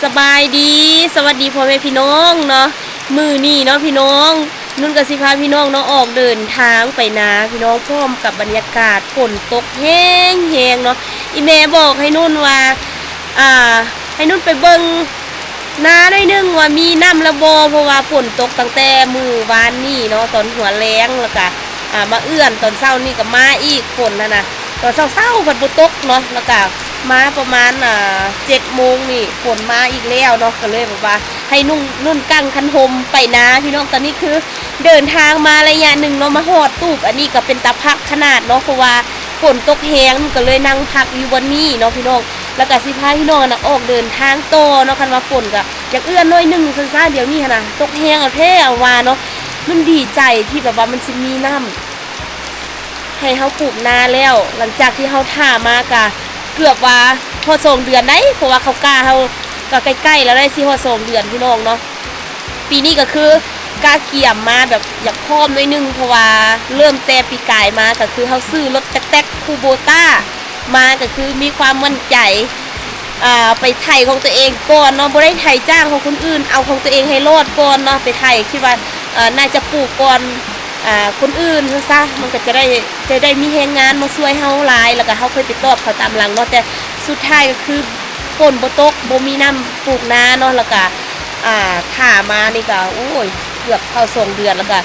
ສະບາຍດີ ສະຫວັດດີພໍ່ແມ່ພີ່ນ້ອງເນາະ. ມື້ນີ້ເນາະພີ່ນ້ອງ ນຸ່ນກໍຊິພາພີ່ນ້ອງເນາະ ອອກເດີນທາງໄປນາພີ່ນ້ອງ ພ້ອມກັບບັນຍາກາດຝົນຕົກແຮງໆເນາະ. ອີ່ແມ່ບອກໃຫ້ນຸ່ນວ່າ ອ່າ ໃຫ້ນຸ່ນໄປເບິ່ງນາໜ້ອຍໜຶ່ງວ່າມີນ້ຳແລ້ວບໍ່ ເພາະວ່າຝົນຕົກຕັ້ງແຕ່ມື້ວານນີ້ເນາະ ຕອນຫົວແລງ ແລ້ວກະ ອ່າ ມາເອື້ອນຕອນເຊົ້ານີ້ກໍມາອີກ ຝົນຫັ້ນນະ. ຕອນເຊົ້າໆພັດບໍ່ຕົກເນາະ ແລ້ວກະມາປະມານ ອ່າ ເຈັດໂມງນີ້ ຝົນມາອີກແລ້ວເນາະ ກໍເລີຍແບບວ່າໃຫ້ນຸ່ງນຸ່ນກາງຄັນຮົ່ມໄປນາພີ່ນ້ອງ. ຕອນນີ້ຄືເດີນທາງມາໄລຍະໜຶ່ງເນາະ ມາຮອດຕູບ ອັນນີ້ກໍເປັນຕາພັກຂະໜາດເນາະ ເພາະວ່າຝົນຕົກແຮງ ກໍເລີຍນັ່ງພັກຢູ່ບ່ອນນີ້ເນາະພີ່ນ້ອງ. ແລ້ວກໍຊິພາພີ່ນ້ອງຫັ້ນນະອອກເດີນທາງຕໍ່ເນາະ ຄັນວ່າຝົນກໍຢາກເອື້ອນໜ້ອຍໜຶ່ງຊັ້ນຊະ. ດຽວນີ້ຫັ້ນນະຕົກແຮງເອົາແທ້ເອົາວ່າເນາະ ນຸ່ນດີໃຈທີ່ແບບວ່າມັນຊິມີນ້ຳ ໃຫ້ເຮົາປູກນາແລ້ວ ຫຼັງຈາກທີ່ເຮົາຖ້າມາກະເກືອບວ່າຮອດສອງເດືອນໄດ໋ ເພາະວ່າເຂົ້າກ້າເຮົາກໍໃກ້ໆແລ້ວໄດ໋ ຊິຮອດສອງເດືອນພີ່ນ້ອງເນາະ. ປີນີ້ກໍຄືກະກຽມມາແບບຢາກພ້ອມໜ້ອຍໜຶ່ງ ເພາະວ່າເລີ່ມແຕ່ປີກາຍມາກໍຄືເຮົາຊື້ລົດແຕັກໆ ຄູໂບຕ້າ ມາກໍຄືມີຄວາມໝັ້ນໃຈ ອ່າ ໄປໄຖຂອງຕົວເອງກ່ອນເນາະ ບໍ່ໄດ້ໄຖຈ້າງຂອງຄົນອື່ນ ເອົາຂອງຕົວເອງໃຫ້ລອດກ່ອນເນາະ ໄປໄຖ ຄິດວ່າ ເອີ ໜ້າຈະປູກກ່ອນ ອ່າ ຄົນອື່ນຊັ້ນຊະ ມັນກໍຈະໄດ້ ຈະໄດ້ມີແຮງງານມາຊ່ວຍເຮົາຫຼາຍ ແລ້ວກໍເຮົາຄ່ອຍໄປຕອບເຂົາຕາມຫຼັງເນາະ. ແຕ່ສຸດທ້າຍກໍຄືຝົນບໍ່ຕົກ ບໍ່ມີນ້ຳປູກນາເນາະ ແລ້ວກໍ ອ່າ ຖ້າມານີ້ກໍ ໂອ້ຍ ເກືອບເຂົ້າສອງເດືອນ ແລ້ວກໍ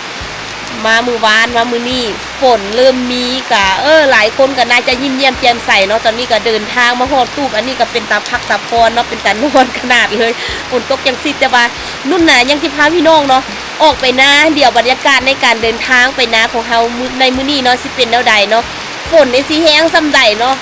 ມາມື້ວານ ມາມື້ນີ້ ຝົນເລີ່ມມີ ກະ ເອີ ຫຼາຍຄົນກໍໜ້າຈະຍິ້ມແຍ້ມແຈ່ມໃສເນາະ. ຕອນນີ້ກໍເດີນທາງມາຮອດຕູບ ອັນນີ້ກໍເປັນຕາພັກຕາຜ່ອນເນາະ ເປັນຕານອນຂະໜາດເລີຍ ຝົນຕົກຈັ່ງຊີ້. ແຕ່ວ່ານຸ່ນນະຍັງຊິພາພີ່ນ້ອງເນາະອອກໄປນາ ດຽວບັນຍາກາດໃນການເດີນທາງໄປນາຂອງເຮົາມື້ ໃນມື້ນີ້ເນາະ ຊິເປັນແນວໃດເນາະ ຝົນນີ້ຊິແຮງສ່ຳໃດເນາະ.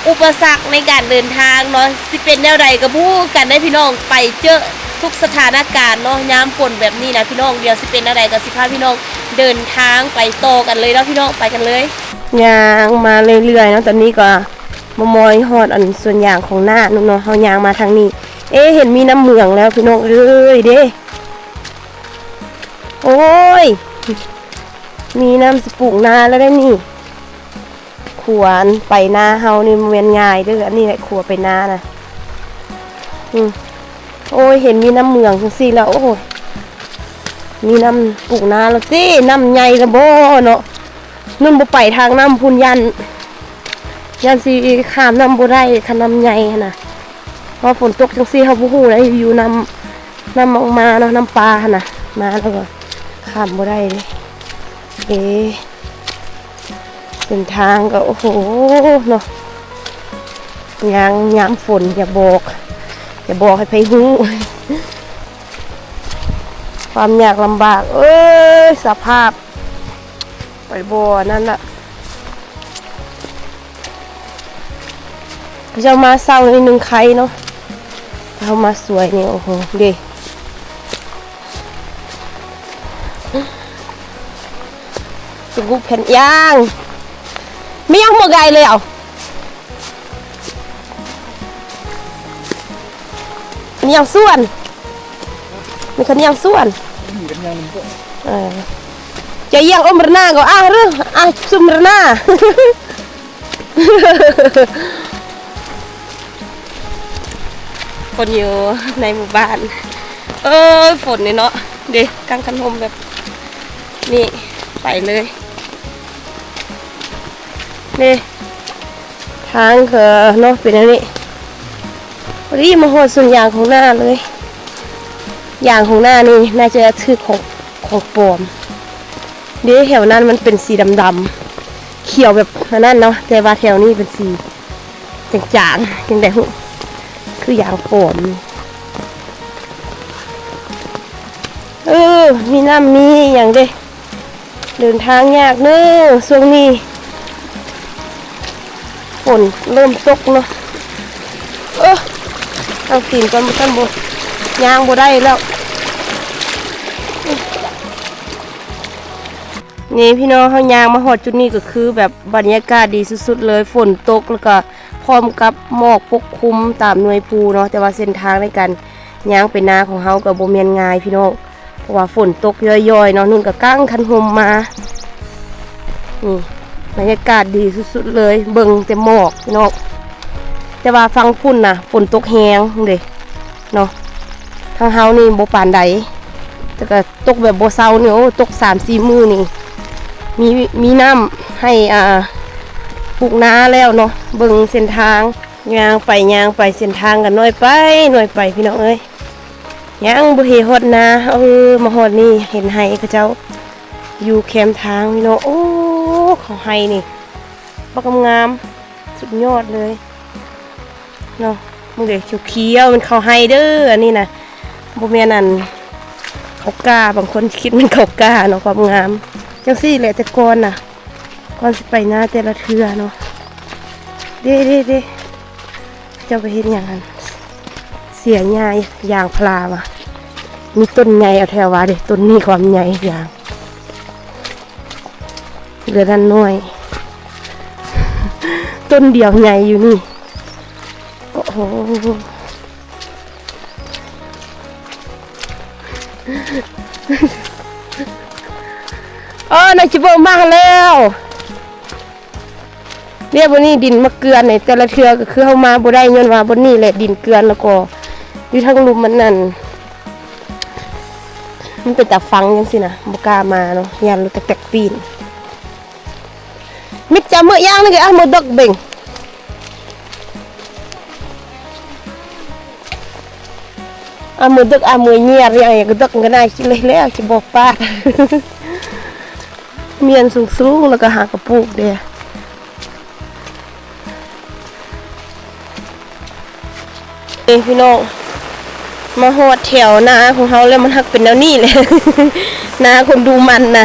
ອຸປະສັກໃນການເດີນທາງເນາະ ຊິເປັນແນວໃດກໍບໍ່ຮູ້ຄືກັນເດ້ພີ່ນ້ອງ ໄປເຈີທຸກສະຖານະການເນາະ ຍາມຝົນແບບນີ້ນະພີ່ນ້ອງ. ດຽວຊິເປັນແນວໃດກໍຊິພາພີ່ນ້ອງເດີນທາງໄປຕໍ່ກັນເລີຍເນາະພີ່ນ້ອງ ໄປກັນເລີຍ. ຍ່າງມາເລື້ອຍໆເນາະ ຕອນນີ້ກໍມາມອຍຮອດອັນສວນຢາງຂອງນ້ານຸ່ນເນາະ. ເຮົາຍ່າງມາທາງນີ້ ເອ ເຫັນມີນ້ຳເໝືອງແລ້ວພີ່ນ້ອງເອີຍເດ້. ໂອ້ຍ ມີນ້ຳຊິປູກນາແລ້ວເດ້ນີ້. ຂົວອັນໄປນາເຮົານີ້ບໍ່ແມ່ນງ່າຍເດີ້ ອັນນີ້ແຫຼະຂົວໄປນານະ. ອື ໂອ້ຍ ເຫັນມີນ້ຳເໝືອງຈັ່ງຊີ້ແລ້ວ ໂອ້ຍ ມີນ້ຳປູກນາແລ້ວຕິ ນ້ຳໃຫຍ່ລະບໍ່ເນາະ. ນຸ່ນບໍ່ໄປທາງນ້ຳພຸ້ນ ຢ້ານ ຢ້ານຊິຂ້າມນ້ຳບໍ່ໄດ້ ຄັນນ້ຳໃຫຍ່ຫັ້ນນະ. ເພາະຝົນຕົກຈັ່ງຊີ້ເຮົາບໍ່ຮູ້ໃດ ຢູ່ໆນ້ຳ ນ້ຳອອກມາເນາະ ນ້ຳປ່າຫັ້ນນະ ມາແລ້ວກໍຂ້າມບໍ່ໄດ້ເດ້. ເອ ເສັ້ນທາງກໍ ໂອ້ໂຫ ເນາະ ຍ່າງຍາມຝົນ ຢ່າບອກ ຢ່າບອກໃຫ້ໃຜຮູ້ ຄວາມຍາກລຳບາກ ເອີຍ ສະພາບ ໄປບໍ່ອັນນັ້ນລະ. ເຂົາເຈົ້າມາເຊົ້ານີ້ໜຶ່ງໄຄເນາະ ເຮົາມາສວຍນີ້ ໂອ້ໂຫ ເດ້ ສະກຸບແຜ່ນຍາງ ມີຫຍັງບໍ່ໄກເລີຍ ເອົາ ມີຫຍັງສວນ ມີຄັນຫຍັງສວນ ເອີ ຈະຢຽງອົມຣະນາກໍ ອາ ຫຼື ອາ ຊຸມຣະນາ. ຄົນຢູ່ໃນໝູ່ບ້ານ ເອີຍ ຝົນນີ້ເນາະ ເດ້ ກາງຄັນຮົ່ມແບບນີ້ ໄປເລີຍ ເດ້ ທາງກໍເນາະ ເປັນແນວນີ້. ພໍດີມາຮອດສວນຢາງຂອງນ້າເລີຍ ຢາງຂອງນ້ານີ້ໜ້າຈະຖືກຂອງ ຂອງປອມ ເດ້ ແຖວນັ້ນມັນເປັນສີດຳໆ ຂຽວແບບອັນນັ້ນເນາະ ແຕ່ວ່າແຖວນີ້ເປັນສີຈາງໆ ຈັ່ງໃດຮູ້ ຄືຢາງປອມ. ເອີ ມີນ້ຳມີຫຍັງເດ້ ເດີນທາງຍາກເນີ ຊ່ວງນີ້ ຝົນເລີ່ມຕົກເນາະ. ເອີ ເອົາຕີນກ່ອນ ບໍ່ຊັ້ນບໍ່ ຍ່າງບໍ່ໄດ້ແລ້ວ. ນີ້ພີ່ນ້ອງ ເຮົາຍ່າງມາຮອດຈຸດນີ້ກໍຄືແບບບັນຍາກາດດີສຸດໆເລີຍ ຝົນຕົກ ແລ້ວກໍພ້ອມກັບໝອກປົກຄຸມຕາມໜ່ວຍພູເນາະ. ແຕ່ວ່າເສັ້ນທາງໃນການຍ່າງໄປນາຂອງເຮົາກໍບໍ່ແມ່ນງ່າຍພີ່ນ້ອງ ເພາະວ່າຝົນຕົກຍ້ອຍໆເນາະ ນຸ່ນກໍກາງຄັນຮົ່ມມາ. ນີ້ ບັນຍາກາດດີສຸດໆເລີຍ ເບິ່ງແຕ່ໝອກພີ່ນ້ອງ ແຕ່ວ່າຝັ່ງພຸ້ນນະຝົນຕົກແຮງເດ້. ເນາະ. ທາງເຮົານີ້ບໍ່ປານໃດ ແຕ່ກໍຕົກແບບບໍ່ເຊົານີ້ ໂອ້ ຕົກສາມສີ່ມື້ນີ້ ມີ ມີນ້ຳໃຫ້ ອ່າ ປູກນາແລ້ວເນາະ. ເບິ່ງເສັ້ນທາງ ຍ່າງໄປຍ່າງໄປ ເສັ້ນທາງກໍນ້ອຍໄປນ້ອຍໄປ ພີ່ນ້ອງເອີຍ. ຍັງບໍ່ເຫັນຮອດນາ ເອີ ມາຮອດນີ້ເຫັນໄຮ່ເຂົາເຈົ້າຢູ່ແຄມທາງນີ້ເນາະ. ໂອ້ ເຂົ້າໄຮ່ນີ້ ບັກງາມໆ ສຸດຍອດເລີຍເນາະ. ເບິ່ງເດ້ ຂຽວໆ ແມ່ນເຂົ້າໄຮ່ເດີ້ ອັນນີ້ນະ ບໍ່ແມ່ນອັນເຂົ້າກ້າ. ບາງຄົນຄິດແມ່ນເຂົ້າກ້າເນາະ ຄວາມງາມຈັ່ງຊີ້ແຫຼະ. ແຕ່ກ່ອນນະ ກ່ອນຊິໄປນາແຕ່ລະເທື່ອເນາະ ເດ້ໆໆ ເຈົ້າໄປເຮັດຫຍັງຫັ້ນ? ເສຍຫຍ້າຢາງພາລາວ່າ ມີຕົ້ນໃຫຍ່ເອົາແຖວວ່າເດ້ ຕົ້ນນີ້ຄວາມໃຫຍ່ຢາງ ເຫຼືອນັ້ນໜ້ອຍ ຕົ້ນດຽວໃຫຍ່ຢູ່ນີ້. ໂອ້ໂຫ ເອີ ນາຍຊິເບິ່ງມາແລ້ວ. ເນຍ ບ່ອນນີ້ດິນມາເກືອນນີ້ ແຕ່ລະເທື່ອກໍຄືເຮົາມາບໍ່ໄດ້ ຍ້ອນວ່າບ່ອນນີ້ແຫຼະດິນເກືອນ ແລ້ວກໍຢູ່ທາງລຸ່ມມັນນັ້ນ ມັນເປັນຕາຟັງຈັ່ງຊີ້ນະ ບໍ່ກ້າມາເນາະ ຢ້ານລົດຕັກແຕັກປີ້ນ. ມິດຈະເມືອຢ່າງນີ້ກໍເອົາມືດັກເບັງ ເອົາມືດັກ ເອົາມືແຍບຢ່າງກໍດັກກໍໄດ້ ຊິເລີຍແລ້ວ ຊິບໍ່ປາດ. ມ້ຽນສູງໆ ແລ້ວກໍຫາກະປູກເດ້. ເອີ ພີ່ນ້ອງ ມາຮອດແຖວນາຂອງເຮົາແລ້ວ ມັນຮັກເປັນແນວນີ້ແຫຼະ ນາຄົນດູມັນນະ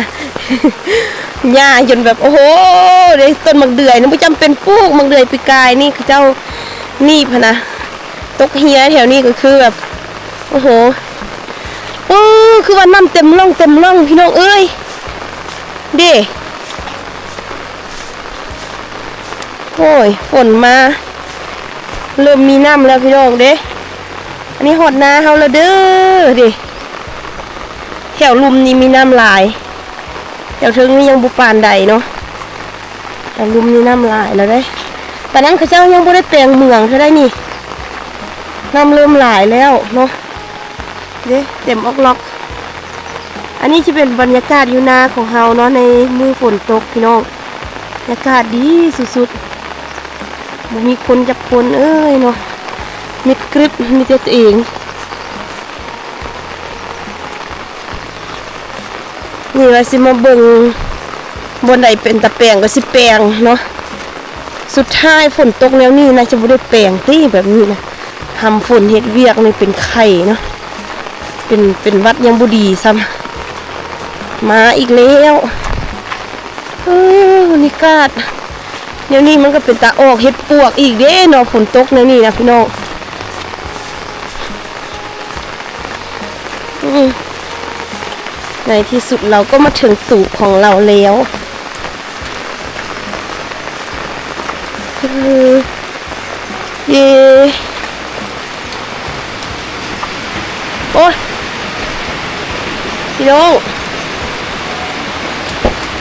ຫຍ້າຈົນແບບ ໂອ້ໂຫ ເດ້ ຕົ້ນໝາກເດືອຍນີ້ບໍ່ຈຳເປັນປູກ ໝາກເດືອຍປີກາຍນີ້ເຂົາເຈົ້າໜີບຫັ້ນນະ ຕົກເຮຍແຖວນີ້ກໍຄືແບບ ໂອ້ໂຫ ເອີ ຄືວ່ານ້ຳເຕັມຮ່ອງເຕັມຮ່ອງ ພີ່ນ້ອງເອີຍ ເດ້. ໂອ້ຍ ຝົນມາ ເລີ່ມມີນ້ຳແລ້ວພີ່ນ້ອງເດ້. ອັນນີ້ຮອດນາເຮົາແລ້ວເດີ ເດ້ ແຖວລຸ່ມນີ້ມີນ້ຳຫຼາຍ ແຖວເທິງນີ້ຍັງບໍ່ປານໃດເນາະ ແຖວລຸ່ມນີ້ນ້ຳຫຼາຍແລ້ວເດ້. ປານນັ້ນເຂົາເຈົ້າຍັງບໍ່ໄດ້ແປງເມືອງເທື່ອໃດນີ້ ນ້ຳເລີ່ມຫຼາຍແລ້ວເນາະ ເດ້ ເຕັມອອກລັອກ. ອັນນີ້ຈະເປັນບັນຍາກາດຢູ່ນາຂອງເຮົາເນາະ ໃນມື້ຝົນຕົກພີ່ນ້ອງ ອາກາດດີສຸດໆ ບໍ່ມີຄົນຈັກຄົນເອີຍເນາະ ມິດກຣິບ ມີແຕ່ຕົວເອງ. ນີ້ວ່າຊິມາເບິ່ງບ່ອນໃດເປັນຕາແປງກໍຊິແປງເນາະ ສຸດທ້າຍຝົນຕົກແນວນີ້ໜ້າຈະບໍ່ໄດ້ແປງຕິ ແບບນີ້ນະ ຫຳຝົນເຮັດວຽກນີ້ເປັນໄຂ້ເນາະ ເປັນ ເປັນຫວັດຍັງບໍ່ດີຊ້ຳ ມາອີກແລ້ວ. ເອີ ບັນຍາກາດແນວນີ້ມັນກໍເປັນຕາອອກເຫັດປວກອີກເດ້ເນາະ ຝົນຕົກແນວນີ້ນະພີ່ນ້ອງ. ອືມ ໃນທີ່ສຸດເຮົາກໍມາເຖິງຕູຂອງເຮົາແລ້ວ. ເອີ ເຢ ໂອ້ຍ ພີ່ນ້ອງ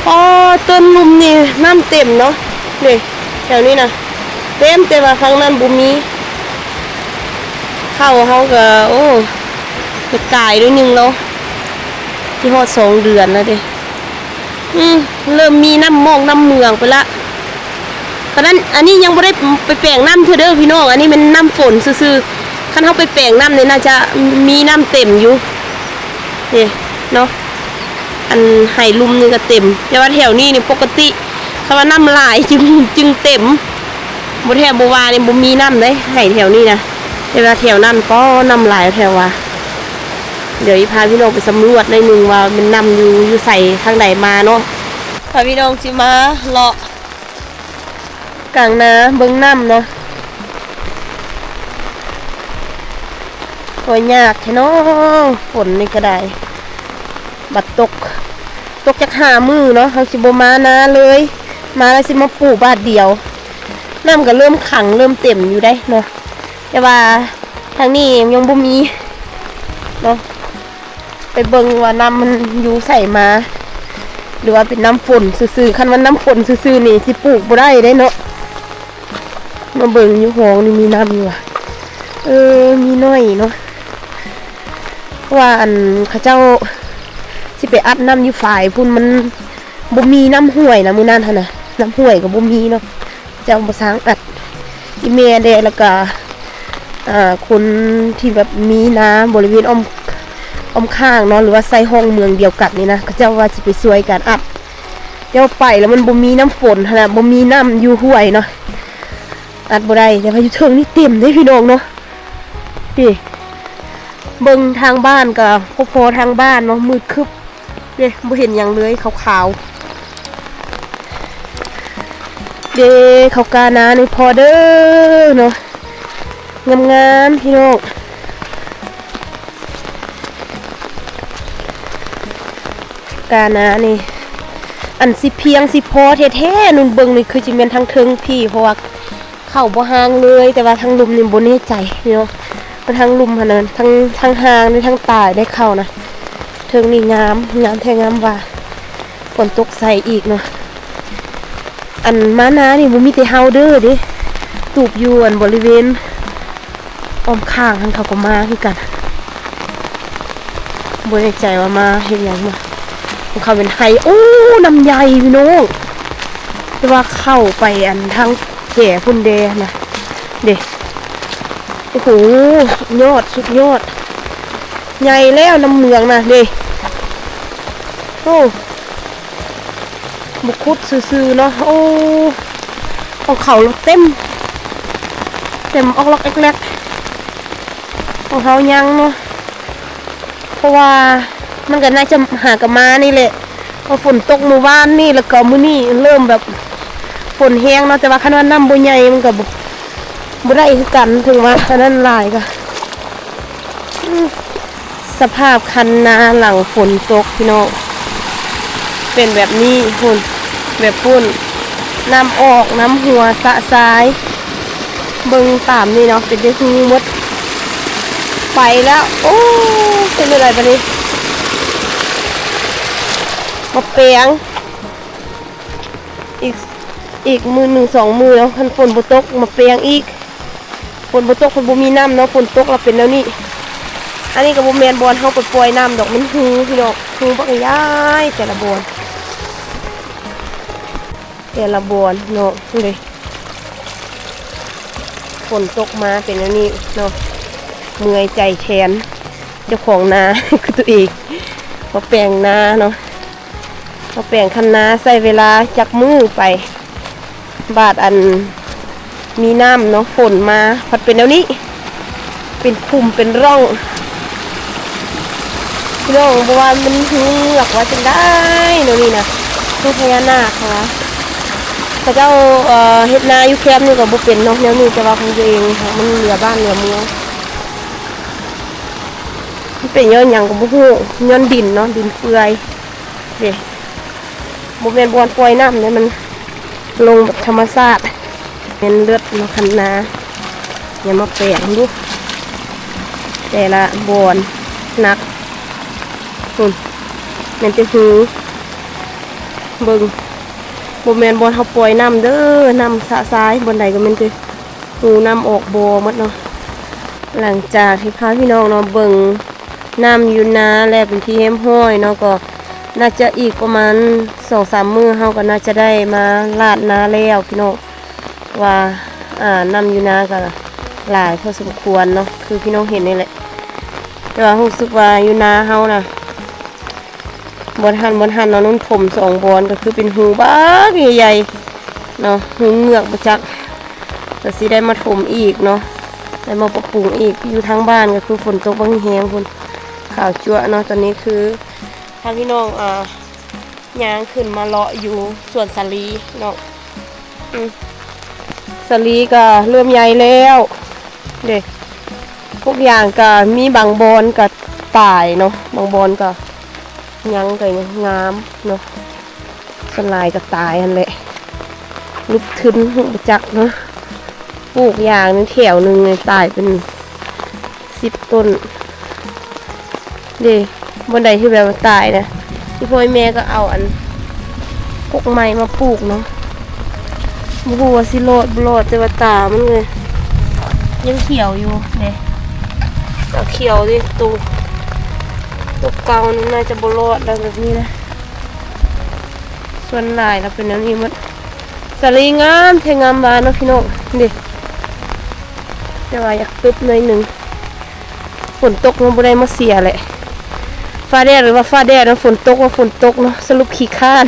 ອໍ ຕົ້ນລຸ່ມນີ້ນ້ຳເຕັມເນາະ ນີ້ ແຖວນີ້ນະ ເຕັມ ແຕ່ວ່າຝັ່ງນັ້ນບໍ່ມີ. ເຂົ້າເຮົາກໍ ໂອ້ ໄປກາຍໜ້ອຍໜຶ່ງແລ້ວ ຊິຮອດສອງເດືອນແລ້ວເດ້. ອືມ ເລີ່ມມີນ້ຳໝອກນ້ຳເໝືອງໄປລະ. ປານນັ້ນ ອັນນີ້ຍັງບໍ່ໄດ້ໄປແປງນ້ຳເທື່ອເດີພີ່ນ້ອງ ອັນນີ້ແມ່ນນ້ຳຝົນຊື່ໆ. ຄັນເຮົາໄປແປງນ້ຳນີ້ ໜ້າຈະມີນ້ຳເຕັມຢູ່ ນີ້ເນາະ. ອັນໄຮ່ລຸ່ມນີ້ກໍເຕັມ ແຕ່ວ່າແຖວນີ້ນີ້ປົກກະຕິ ຄັນວ່ານ້ຳຫຼາຍຈຶ່ງ ຈຶ່ງເຕັມ ບໍ່ແທ້ບໍ່ວ່ານີ້ບໍ່ມີນ້ຳເດ້ ໄຮ່ແຖວນີ້ນະ. ແຕ່ວ່າແຖວນັ້ນ ປໍ ນ້ຳຫຼາຍແທ້ວ່າ. ດຽວຊິພາພີ່ນ້ອງໄປສຳຫຼວດໜ້ອຍໜຶ່ງວ່າມັນນ້ຳຢູ່ ຢູ່ໃສທາງໃດມາເນາະ. ພາພີ່ນ້ອງຊິມາເລາະກາງນາເບິ່ງນ້ຳເນາະ. ໂອ້ຍ ຍາກແທ້ເນາະ ຝົນນີ້ກໍໄດ້ ບັດຕົກ ຕົກຈັກຫ້າມື້ເນາະ ເຮົາຊິບໍ່ມານາເລີຍ ມາແລ້ວຊິມາປູບາດດຽວ. ນ້ຳກໍເລີ່ມຂັງເລີ່ມເຕັມຢູ່ເດ້ເນາະ ແຕ່ວ່າທາງນີ້ຍັງບໍ່ມີເນາະ. ໄປເບິ່ງວ່ານ້ຳມັນຢູ່ໃສມາ ຫຼືວ່າເປັນນ້ຳຝົນຊື່ໆ. ຄັນວ່ານ້ຳຝົນຊື່ໆນີ້ຊິປູກບໍ່ໄດ້ເດ້ເນາະ. ມາເບິ່ງຢູ່ຫ້ອງນີ້ມີນ້ຳຢູ່ຫວາ? ເອີ ມີໜ້ອຍເນາະ. ເພາະວ່າອັນເຂົາເຈົ້າຊິໄປອັດນ້ຳຢູ່ຝາຍພຸ້ນ ມັນບໍ່ມີນ້ຳຫ້ວຍນະ ມື້ນັ້ນຫັ້ນນະ ນ້ຳຫ້ວຍກໍບໍ່ມີເນາະ ເຈົ້າບໍ່ສ້າງອັດ. ອີ່ແມ່ແດ່ ແລ້ວກະ ອ່າ ຄົນທີ່ແບບມີນາບໍລິເວນອ້ອມ ອ້ອມຂ້າງເນາະ ຫຼືວ່າໃສ່ຮ່ອງເມືອງດຽວກັນນີ້ນະ ເຂົາເຈົ້າວ່າຊິໄປຊ່ວຍກັນອັດ ແຕ່ວ່າໄປແລ້ວມັນບໍ່ມີນ້ຳຝົນຫັ້ນນະ ບໍ່ມີນ້ຳຢູ່ຫ້ວຍເນາະ ອັດບໍ່ໄດ້. ແຕ່ວ່າຢູ່ເທິງນີ້ເຕັມເດ້ພີ່ນ້ອງເນາະ ນີ້ ເບິ່ງທາງບ້ານກໍພໍໆ ທາງບ້ານເນາະ ມືດຄຶບເດ້ ບໍ່ເຫັນຫຍັງເລີຍ ຂາວໆ ເດ້. ເຂົ້າກ້ານານີ້ພໍເດີເນາະ ງາມໆ ພີ່ນ້ອງ ກ້ານານີ້ ອັນຊິພຽງຊິພໍແທ້ໆ ນຸ່ນເບິ່ງນີ້ຄືຊິແມ່ນທາງເທິງພີ້ ເພາະວ່າ ເຂົ້າບໍ່ຮ່າງເລີຍ ແຕ່ວ່າທາງລຸ່ມນີ້ບໍ່ແນ່ໃຈເນາະ ເພາະທາງລຸ່ມຫັ້ນນະ ທັງ ທັງຮ່າງ ທັງຕາຍໄດ້ເຂົ້ານະ. ເທິງນີ້ງາມ ງາມແທ້ງາມວ່າ ຝົນຕົກໃສ່ອີກເນາະ. ອັນມານານີ້ບໍ່ມີແຕ່ເຮົາເດີເດ້ ຕູບຢູ່ອັນບໍລິເວນອ້ອມຂ້າງຫັ້ນເຂົາກໍມາຄືກັນ ບໍ່ແນ່ໃຈວ່າມາເຮັດຫຍັງມາ ຂອງເຂົາເປັນໄຮ່ ໂອ້ ນ້ຳໃຫຍ່ພີ່ນ້ອງ ແຕ່ວ່າເຂົ້າໄປອັນທາງແຈພຸ້ນແດ່ນະ ເດ້ ໂອ້ໂຫ ສຸດຍອດ ສຸດຍອດ ໃຫຍ່ແລ້ວນ້ຳເມືອງນະ ເດ້ ໂອ້ ບໍ່ຂຸດຊື່ໆເນາະ ໂອ້ ຂອງເຂົາເຕັມ ເຕັມອອກລັອກແອກແລັກ ຂອງເຮົາຍັງເນາະ ເພາະວ່າມັນກໍໜ້າຈະຫາກະມານີ້ແຫຼະ ເພາະຝົນຕົກມື້ວານນີ້ ແລ້ວກໍມື້ນີ້ເລີ່ມແບບຝົນແຮງເນາະ ແຕ່ວ່າຄັນວ່ານ້ຳບໍ່ໃຫຍ່ມັນກໍບໍ່ ບໍ່ໄດ້ຄືກັນ ເຖິງວ່າອັນນັ້ນຫຼາຍກໍ ອືມ ສະພາບຄັນນາຫຼັງຝົນຕົກພີ່ນ້ອງ ເປັນແບບນີ້ພຸ້ນ ແບບພຸ້ນ ນ້ຳອອກ ນ້ຳຮົ່ວຊະຊາຍ ເບິ່ງຕາມນີ້ເນາະ ເປັນແຕ່ຮູໝົດ ໄປແລ້ວ ໂອ້ ເປັນຈັ່ງໃດບາດນີ້ ໝາກແປງ ອີກ ອີກມື້ໜຶ່ງສອງມື້ເນາະ ຄັນຝົນບໍ່ຕົກ ໝາກແປງອີກ ຝົນບໍ່ຕົກ ເພິ່ນບໍ່ມີນ້ຳເນາະ ຝົນຕົກແລ້ວເປັນແນວນີ້ ອັນນີ້ກໍບໍ່ແມ່ນບ່ອນເຮົາໄປປ່ອຍນ້ຳດອກ ມັນຮູພີ່ນ້ອງ ຮູບັກໃຫຍ່ ແຕ່ລະບ່ອນ ແຕ່ລະບ່ອນເນາະ ເດ້ ຝົນຕົກມາເປັນແນວນີ້ເນາະ ເມື່ອຍໃຈແທນເຈົ້າຂອງນາ ຄືຕົວເອງ ມາແປງນາເນາະ ມາແປງຄັນນາ ໃຊ້ເວລາຈັກມື້ໄປ ບາດອັນມີນ້ຳເນາະ ຝົນມາພັດເປັນແນວນີ້ ເປັນຂຸມເປັນຮ່ອງ ພີ່ນ້ອງ ບໍ່ວ່າມັນຮູເງືອກວ່າຈັ່ງໃດເນາະ ນີ້ນະ ຮູພະຍານາກເຂົາວ່າ ເຂົາເຈົ້າ ເອີ ເຮັດນາຢູ່ແຄມນີ້ກໍບໍ່ເປັນເນາະ ແນວນີ້ ແຕ່ວ່າຂອງຕົວເອງຫັ້ນ ມັນເຫຼືອບ້ານເຫຼືອເມືອງ ມັນເປັນຍ້ອນຫຍັງກໍບໍ່ຮູ້ ຍ້ອນດິນເນາະ ດິນເປື່ອຍ ເດ້ ບໍ່ແມ່ນບ່ອນປ່ອຍນ້ຳເດ້ ມັນລົງແບບທຳມະຊາດ ແມ່ນເລີດເນາະ ຄັນນາ ຢ່າມາແປງດູ ແຕ່ລະບ່ອນໜັກ ພຸ້ນ ແມ່ນແຕ່ຮູ ເບິ່ງ ບໍ່ແມ່ນບ່ອນເຮົາປ່ອຍນ້ຳເດີ ນ້ຳຊະຊາຍ ບ່ອນໃດກໍແມ່ນແຕ່ຮູນ້ຳອອກບໍ່ໝົດເນາະ. ຫຼັງຈາກທີ່ພາພີ່ນ້ອງເນາະ ເບິ່ງ ນ້ຳຢູ່ນາແລ້ວເປັນທີ່ຮຽບຮ້ອຍເນາະ ກໍໜ້າຈະອີກປະມານສອງສາມມື້ ເຮົາກໍໜ້າຈະໄດ້ມາລາດນາແລ້ວພີ່ນ້ອງ ວ່າ ອ່າ ນ້ຳຢູ່ນາກໍຫຼາຍພໍສົມຄວນເນາະ ຄືພີ່ນ້ອງເຫັນນີ້ແຫຼະ ແຕ່ວ່າຮູ້ສຶກວ່າຢູ່ນາເຮົານະ ບ່ອນຫັ້ນ ບ່ອນຫັ້ນເນາະ ນຸ່ນຖົມສອງບ່ອນ ກໍຄືເປັນຮູບັກໃຫຍ່ໆເນາະ ຮູເງືອກບໍ່ຈັກ ກໍຊິໄດ້ມາຖົມອີກເນາະ ໄດ້ມາປັບປຸງອີກ. ຢູ່ທາງບ້ານກໍຄືຝົນຕົກບັກແຮງພຸ້ນ ຂາວຈັ້ວເນາະ. ຕອນນີ້ຄືພາພີ່ນ້ອງ ອ່າ ຍ່າງຂຶ້ນມາເລາະຢູ່ສວນສາລີເນາະ ອືມ ສາລີກໍເລີ່ມໃຫຍ່ແລ້ວເດ້ ພວກຢ່າງກໍມີບາງບ່ອນກໍຕາຍເນາະ ບາງບ່ອນກໍຍັງ ກໍຍັງງາມເນາະ ສ່ວນຫຼາຍກໍຕາຍຫັ້ນແຫຼະ ລຶກທຶນຮູ້ບໍ່ຈັກເນາະ. ປູກຢ່າງໜຶ່ງແຖວໜຶ່ງນີ້ຕາຍເປັນສິບຕົ້ນເດ້ ບ່ອນໃດທີ່ແບບວ່າຕາຍນະ ອີ່ພໍ່ອີ່ແມ່ກໍເອົາອັນກົກໄມ້ມາປູກເນາະ ບໍ່ຮູ້ວ່າຊິລອດບໍ່ລອດ ແຕ່ວ່າຕາມັນກໍຍັງຂຽວຢູ່ເດ້ ຕາຂຽວເດ້ ໂຕ ຕົກເກົ່ານີ້ໜ້າຈະບໍ່ລອດແລ້ວແບບນີ້ນະ. ສ່ວນຫຼາຍລະເປັນແນວນີ້ໝົດ. ສາລີງາມແທ້ງາມວ່າເນາະພີ່ນ້ອງ ເດ້. ແຕ່ວ່າຢາກຕຶບໜ້ອຍໜຶ່ງ. ຝົນຕົກມັນບໍ່ໄດ້ມາເສຍແຫຼະ. ຟ້າແດດວ່າຟ້າແດດເນາະ, ຝົນຕົກວ່າຝົນຕົກເນາະ, ສະຫຼຸບຂີ້ຄ້ານ.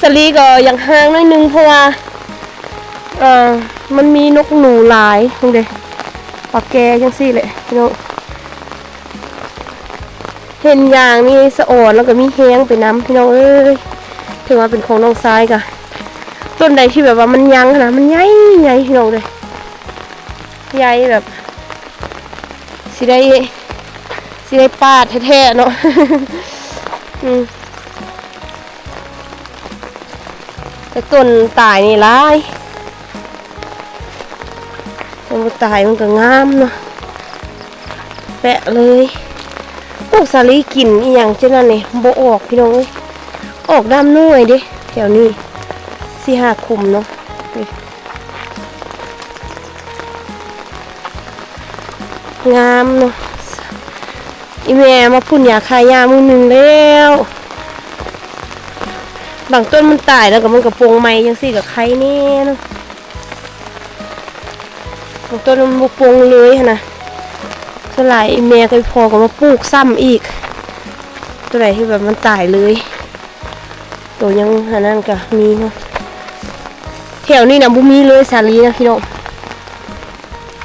ສາລີກໍຢາກຫ່າງໜ້ອຍໜຶ່ງ ເພາະວ່າ ເອີ ມັນມີນົກໜູຫຼາຍ. ເບິ່ງເດ້ ປາແກຈັ່ງຊີ້ແຫຼະພີ່ນ້ອງ. ເຫັນຢ່າງນີ້ສະອອນ ແລ້ວກໍມີແຮງໄປນຳ ພີ່ນ້ອງເອີຍ. ຖືວ່າເປັນຂອງນ້ອງຊາຍກະ ຕົ້ນໃດທີ່ແບບວ່າມັນຍັງຫັ້ນນະ ມັນໃຫຍ່ໃຫຍ່ພີ່ນ້ອງເອີຍ, ໃຫຍ່ແບບ ຊິໄດ້ ຊິໄດ້ປາດແທ້ໆເນາະ. ອືມ ແຕ່ຕົ້ນຕາຍນີ້ຫຼາຍ, ຕົ້ນບໍ່ຕາຍມັນກໍງາມເນາະ ແປະເລີຍ. ໂອ້ ສາລີກິນອີ່ຫຍັງຈັ່ງນັ້ນນີ້ ບໍ່ອອກພີ່ນ້ອງເອີຍ. ອອກດຳໜ່ວຍເດ້ ແຖວນີ້ ສີ່ຫ້າຂຸມເນາະ. ງາມເນາະ. ອີ່ແມ່ມາພົ່ນຢາຂ້າຫຍ້າມື້ໜຶ່ງແລ້ວ. ບາງຕົ້ນມັນຕາຍແລ້ວກໍມັນກໍປົ່ງໃໝ່ຈັ່ງຊີ້ກໍໄຄແດ່ເນາະ. ບາງຕົ້ນມັນບໍ່ປົ່ງເລີຍຫັ້ນນະ. ສ່ວນຫຼາຍອີ່ແມ່ກັບອີ່ພໍ່ກໍມາປູກຊ້ຳອີກ. ຕົວໃດທີ່ແບບມັນຕາຍເລີຍ ໂຕຍັງອັນນັ້ນກະມີເນາະ. ແຖວນີ້ນະບໍ່ມີເລີຍສາລີນະພີ່ນ້ອງ.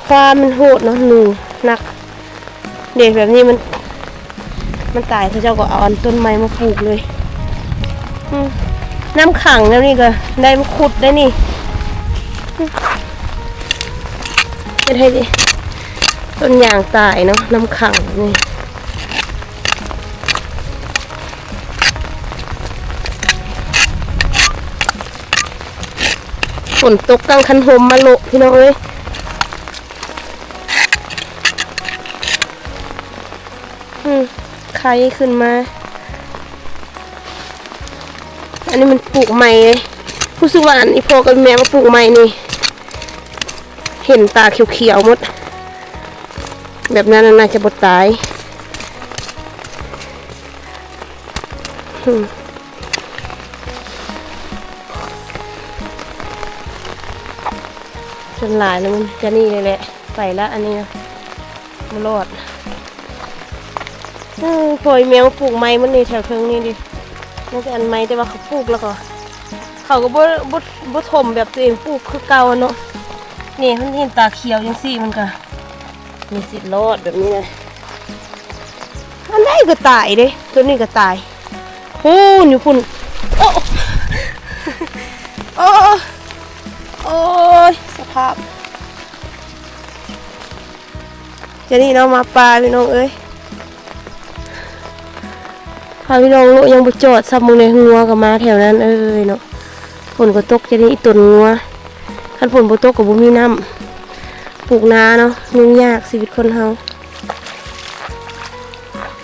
ຄວາມມັນໂຫດເນາະ ໜູໜັກເດ້. ແບບນີ້ມັນ ມັນຕາຍ ເຂົາເຈົ້າກໍເອົາອັນຕົ້ນໃໝ່ມາປູກເລີຍ. ອືມ ນ້ຳຂັງແນວນີ້ກໍໄດ້ມາຂຸດໄດ້ນີ້. ອືມ ເຮັດໃຫ້ ຕົ້ນຢາງຕາຍເນາະ ນ້ຳຂັງນີ້. ຝົນຕົກກາງຄັນຮົ່ມມາໂລະ ພີ່ນ້ອງເອີຍ. ອືມ ໄຄຂຶ້ນມາ. ອັນນີ້ມັນປູກໃໝ່ເລີຍ. ຮູ້ສຶກວ່າອັນອີ່ພໍ່ກັບແມ່ມາປູກໃໝ່ນີ້ ເຫັນຕາຂຽວໆໝົດ. ແບບນັ້ນໜ້າຈະບໍ່ຕາຍ. ອືມ ສ່ວນຫຼາຍແລ້ວມັນຈະນີ້ເລີຍແຫຼະ ໄປລະ ອັນນີ້ນະ ບໍ່ລອດ. ເອີ ພໍ່ອີ່ແມວປູກໃໝ່ໝົດນີ້ ແຖວເທິງນີ້ເດ້ ມັນກໍອັນໃໝ່ ແຕ່ວ່າເຂົາປູກແລ້ວກໍ ເຂົາກໍບໍ່ ບໍ່ ບໍ່ຖົມແບບຕົວເອງປູກຄືເກົ່າເນາະ. ນີ້ມັນເຫັນຕາຂຽວຈັ່ງຊີ້ ມັນກໍມີສິດລອດແບບນີ້ນະ. ອັນໃດກໍຕາຍເດ້ ຕົວນີ້ກໍຕາຍ. ພຸ້ນ ຢູ່ພຸ້ນ. ໂອ້ ໂອ້ ໂອ້ຍ ສະພາບ. ຈະນີ້ເນາະ ມາປ່າພີ່ນ້ອງເອີຍ. ພາພີ່ນ້ອງເລາະຍັງບໍ່ຈອດຊ້ຳ. ເບິ່ງແດ່ ງົວກໍມາແຖວນັ້ນເອີຍເນາະ. ຝົນກໍຕົກ ຈະນີ້ອີ່ຕົນງົວ. ຄັນຝົນບໍ່ຕົກກໍບໍ່ມີນ້ຳ ປູກນາເນາະ. ຫຍຸ້ງຍາກຊີວິດຄົນເຮົາ.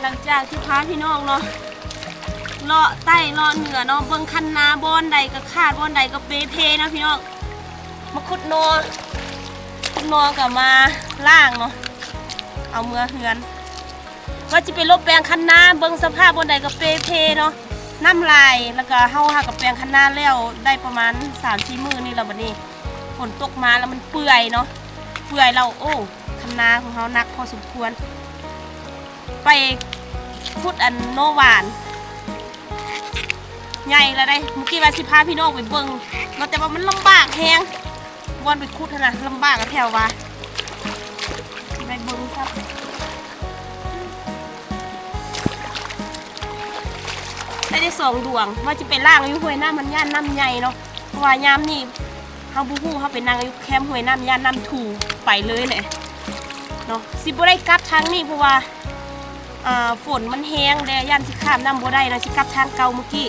ຫຼັງຈາກທີ່ພາພີ່ນ້ອງເນາະ ເລາະໃຕ້ເລາະເໜືອເນາະ ເບິ່ງຄັນນາບ່ອນໃດກໍຂາດ ບ່ອນໃດກໍເປເພເນາະພີ່ນ້ອງ. ມາຂຸດໜໍ່ ຂຸດໜໍ່ກໍມາລ້າງເນາະ ເອົາເມືອເຮືອນ. ວ່າຊິໄປລົບແປງຄັນນາ ເບິ່ງສະພາບບ່ອນໃດກໍເປເພເນາະ ນ້ຳຫຼາຍ. ແລ້ວກໍເຮົາຫາກໍແປງຄັນນາແລ້ວໄດ້ປະມານສາມສີ່ມື້ນີ້ແລ້ວ. ບັດນີ້ຝົນຕົກມາແລ້ວມັນເປື່ອຍເນາະ ເປື່ອຍແລ້ວ ໂອ້ ຄັນນາຂອງເຮົາໜັກພໍສົມຄວນ. ໄປຂຸດອັນໂນຫວານໃຫຍ່ແລ້ວໄດ໋. ມື້ກີ້ວ່າຊິພາພີ່ນ້ອງໄປເບິ່ງເນາະ ແຕ່ວ່າມັນລຳບາກແຮງ ບ່ອນໄປຂຸດຫັ້ນນະ ລຳບາກແທ້ວ່າ. ໄປເບິ່ງຊະ ໄດ້ ໄດ້ສອງດວງ ວ່າຊິໄປລ້າງຢູ່ຫ້ວຍນ້ຳ ມັນຢ້ານນ້ຳໃຫຍ່ເນາະ. ເພາະວ່າຍາມນີ້ເຮົາບໍ່ຮູ້ ເຮົາໄປນັ່ງຢູ່ແຄມຫ້ວຍນ້ຳ ຢ້ານນ້ຳຖູໄປເລີຍແຫຼະເນາະ. ຊິບໍ່ໄດ້ກັບທາງນີ້ ເພາະວ່າ ເອີ ຝົນມັນແຮງເດ້ ຢ້ານຊິຂ້າມນ້ຳບໍ່ໄດ້ເນາະ. ຊິກັບທາງເກົ່າມື້ກີ້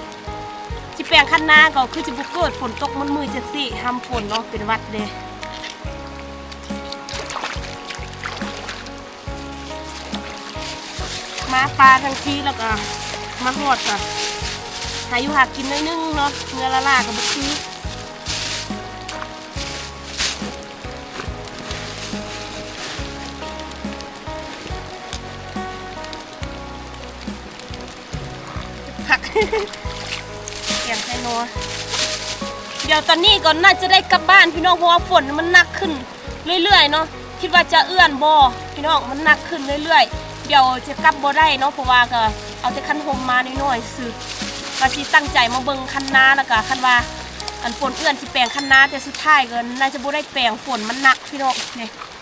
ຊິແປງຄັນນາກໍຄືຊິບໍ່ເກີດຝົນຕົກໝົດມື້ຈັ່ງຊີ້ ຫ້າມຝົນເນາະ ເປັນຫວັດເດ້. ມາປ່າທັງທີແລ້ວກໍມາຮອດກໍຫາຢູ່ຫາກິນໜ້ອຍໜຶ່ງເນາະ ເມືອລ້າໆກໍບໍ່ຄື. ແກງໃສ່ນົວ ດຽວຕອນນີ້ກໍໜ້າຈະໄດ້ກັບບ້ານພີ່ນ້ອງ ເພາະວ່າຝົນມັນໜັກຂຶ້ນເລື້ອຍໆເນາະ. ຄິດວ່າຈະເອື້ອນບໍ່ພີ່ນ້ອງ ມັນໜັກຂຶ້ນເລື້ອຍໆ ດຽວຈະກັບບໍ່ໄດ້ເນາະ ເພາະວ່າກໍເອົາແຕ່ຄັນຮົ່ມມາໜ້ອຍໆຊື່ ວ່າຊິຕັ້ງໃຈມາເບິ່ງຄັນນາ ແລ້ວກໍຄັນວ່າອັນຝົນເອື້ອນຊິແປງຄັນນາ ແຕ່ສຸດທ້າຍກໍໜ້າຈະບໍ່ໄດ້ແປງ ຝົນມັນໜັກພີ່ນ້ອງ. ນີ້